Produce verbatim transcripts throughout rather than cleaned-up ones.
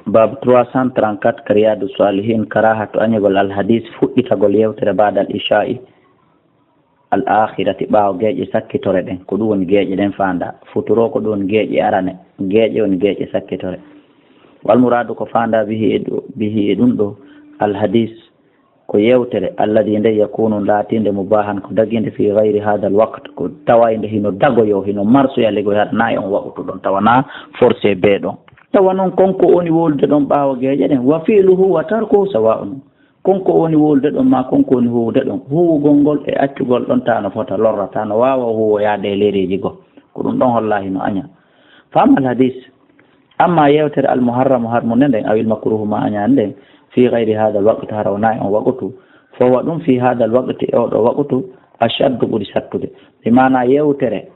Baabu trois cent trente-quatre ka Riyadu Salihin, karahatu añugol al hadis, fuɗɗitagol yewtere baadal isha'i al akhirati, ɓaawo geeƴe sakkitore ɗen. Ko ɗum woni geeƴe ɗen faanda. Futuro ko ɗum woni geeƴe arane, geeƴe woni geeƴe sakkitore. Wal muradu ko faanda bihi e ɗo, bihi e ɗum ɗo, al hadis, ko yewtere alladi nde yakunu laatinde mubahan ko daginde fi gayri hadal waqt, ko tawaynde hino dagoyo, hino marsoya ligoy hara na e on waqtu ɗon, tawa na forcé be ɗon. Tawa noon kon ko woni wolude ɗon ɓaawo geeƴe ɗen, wa fi'luhu wa tarkuhu sawa'un. Kon ko woni wolude ɗon ma kon ko woni huwude ɗon, huwugol ngol e accugol ɗon ta no fota lorra, ta no waawa huwoyaade e leereeji goo. Ko ɗum ɗon holla hino aña. Fa amal hadis, amma yewtere al muharramu harmunde nden, awil makruhu ma añaande nden, fi gayri hadal waqt, hara wona e on waqtu, fo wa ɗum fi hadal waqti, e oɗo waqtu, ashaddu, ɓuri sattude. Bi maana yewtere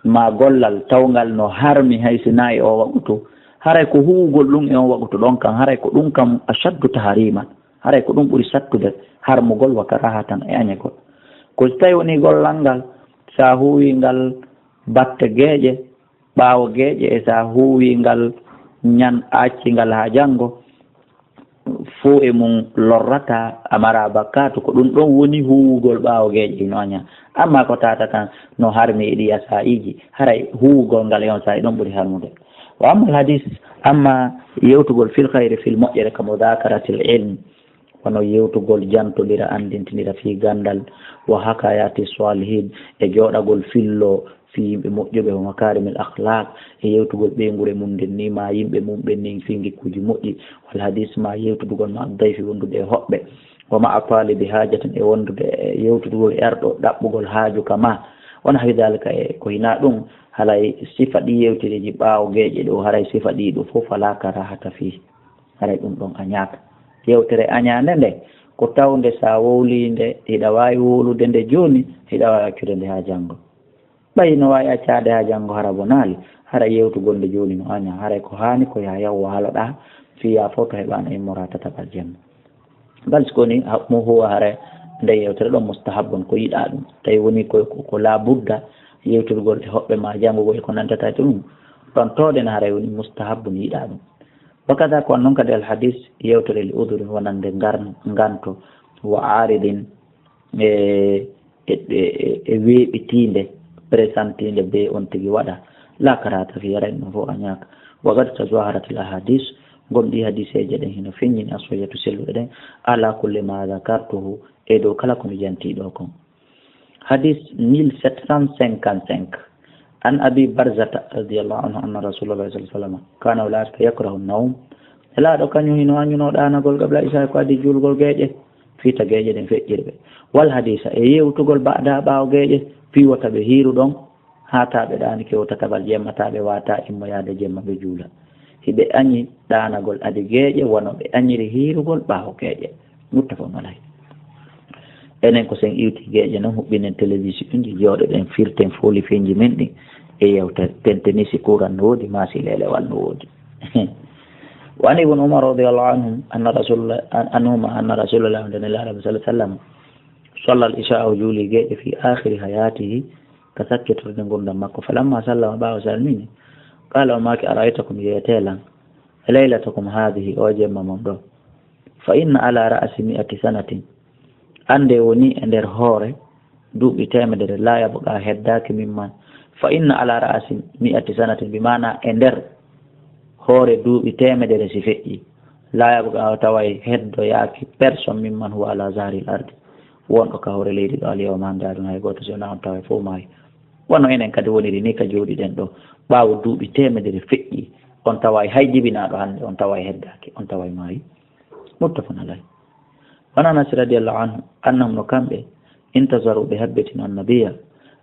ma gollal tawngal no harmi hay si na e o waqtu, haray ko huwugol ɗum e on waqtu ɗon kan, haray ko ɗum kam ashaddu tahriman, haray ko ɗum ɓuri sattude harmugol wa karahatan e añegol. Ko si tawi woni gollal ngal, sa huwi ngal batte geeƴe, ɓaawo geeƴe, e sa huwi ngal ñan acci ngal haa janngo, fo e mum lorrata, a mara bakkaatu, ko ɗum ɗon woni huwugol ɓaawo geeƴe hino aña. Amma ko tata kan no harmi e ɗi a sa'iiji, haray huwugol ngal e on sa'i ɗon ɓuri harmude. Wa ammal hadis, amma yewtugol fil khayri, fil moƴƴere, ka mudakaratil ilm, wano yewtugol, jantondira, anndintindira fii ganndal, wa hakayati salihin, e jooɗagol fillo fii yimɓe moƴƴuɓe, wa makarimil akhlaq, e yewtugol ɓeynguure mum nden ni, ma yimɓe mum ɓen ni fii ngikkuuji moƴƴi, wal hadis, ma yewtudugol ma dayfi wondude e hoɓɓe, wa ma talibi hajatin, e wondude e yewtudugol e arɗo ɗaɓɓugol haaju ka ma, wa nahwi dalika, e ko hinaa ɗum, haray sifa ɗi yewtereeji ɓaawo geeƴe ɗo, haray sifa ɗi ɗo fof fala karahata fii. Haray ɗum ɗon añaaka. Yewtere añaande nde, ko tawnde sa wowlii nde, hiɗa waawi wowlude nde jooni, hiɗa waawi accude nde haa janngo. Ɓay no waawi accaade haa janngo, hara bonaali, hara yewtugol nde jooni no añaa, haray ko haani ko yaa yaw waaloɗaa, fii yaa fof to heɓaano immora tataɓal jemma. Bal si ko ni, ha-, mo huwa haray nde yewtere ɗon mustahabbun, ko yiɗaa ɗum. Tawi woni ko, ko, ko laa budda yewtirgol e hoɓɓe ma janngugol e ko nantata e ɗum, ɗon tooɗen haray woni mustahabbun, yiɗaa ɗum. Wa kada ko noon kadi al hadis yewtere li udurin wonande ngar-, nganto, wa aaridin e, e, e, e weeɓitiinde, présentiinde be on tigi waɗa. La karahata fi, haray ɗum fof añaaka. Wa qad tazaharat al ahadis, gom ɗi hadiseeje ɗen hino feññini, aswayatu selluɗe ɗen, ala kulli ma zakartuhu, e dow kala ko mi jantii ɗo kon. Hadis mille sept cent cinquante-cinq. An Abi Barzata radiyallahu anhu anna Rasulullah sallallahu alaihi wasallam kana ulaika yakrahu an-nawm. Nelaaɗo kañum hino añuno ɗaanagol qabla isha, ko adii juulgol geeƴe, fii ta geeƴe ɗen feƴƴirɓe. Wal hadisa, e yewtugol ba'da, ɓaawo geeƴe, fii wota ɓe hiiru ɗon, haa ta ɓe ɗaanike o tataɓal jemma, ta ɓe waata immoyaade jemma ɓe juula. Hiɓe añi ɗaanagol adi geeƴe, wano ɓe añiri hiirugol ɓaawo geeƴe. Muttafaqun alayh. Enen ko sen iwti geeƴe non, huɓɓinen télévision ɗi, jooɗoɗen, firten fooli feñji men ɗi e yewtere. Tentenisi kuuran no woodi, maasi lelewal no woodi. Wa an Ibn Umar radiyallahu anhum anna Rasulullah, an-, anhuma anna Rasulullah, wonde Nelaaɗo sallallahu alaihi wasallam, salla al-isha, o juuli geeƴe fi akhiri hayatihi, ka sakkitorde ngurndan makko. Falamma sallama, ɓaawo salmini, qala, o maaki, ara'aytakum, yeetee lan, laylatakum hadhihi, o jemma mon ɗo. Fa inna ala ra'si mi'ati sanatin, annde woni e nder hoore duuɓi teemedere, la yabqa, heddaaki, mimman. Fa inna ala ra'si mi'ati sanatin, bi maana e nder hoore duuɓi teemedere si feƴƴi, la yabqa, o taway heddoyaaki personne mimman huwa ala zahril ardi, wonɗo ka hoore leydi ɗo, al yawma, hannde aduna, hay gooto si wonaa on taway fof maayi. Wano enen kadi woniri ni ka jooɗiɗen ɗo, ɓaawo duuɓi teemedere feƴƴi, on taway hay jibinaaɗo hannde, on taway heddaaki, on taway maayi. Muttafaqun alayh. Wa an Anas radiyallahu anhu, annahum, no kamɓe, intazaru, ɓe habbitino, annabiyya,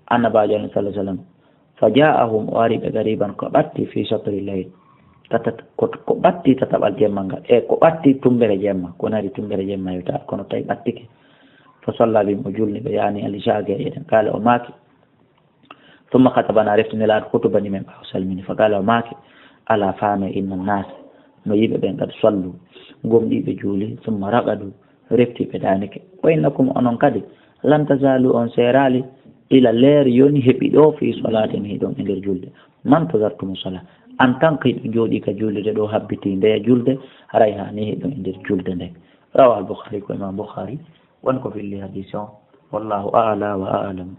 annabaajo, sallallahu alaihi wasallam. Fa ja'ahum, o ari ɓe, gariban, ko ɓatti, fi shatri layl. Ka tat-, ko, ko ɓatti tataɓal jemma ngal, e ko ɓatti tumbere jemma, ko nari tumbere jemma hewta, kono tawi ɓattike. Fa salla bihim, o julni ɓe, yani al-isha, geeƴe ɗen. Qala, o maaki, thumma khatabana, refti Nelaaɗo hutubani men ɓaawo salmini. Fa qala, o maaki, ala, faame, inna nas, no yimɓe ɓen, qad sallu, gomɗii ɓe juuli, thumma raqadu, refti ɓe ɗaanike. Wa innakum, onon kadi, lan tazalu, on seeraali, ila l'heure yoni heɓi ɗo, fi salatin, hiɗon e nder julde. Man tazartumu sala. En tant que hiɗo jooɗi ka julde ɗo habbiti ndeya julde, haray hani hiɗo e nder julde nde. Rawa al Bukhari, ko Imam Bukhari woni ko filli hadis o. Wallahu a'la wa a'lam.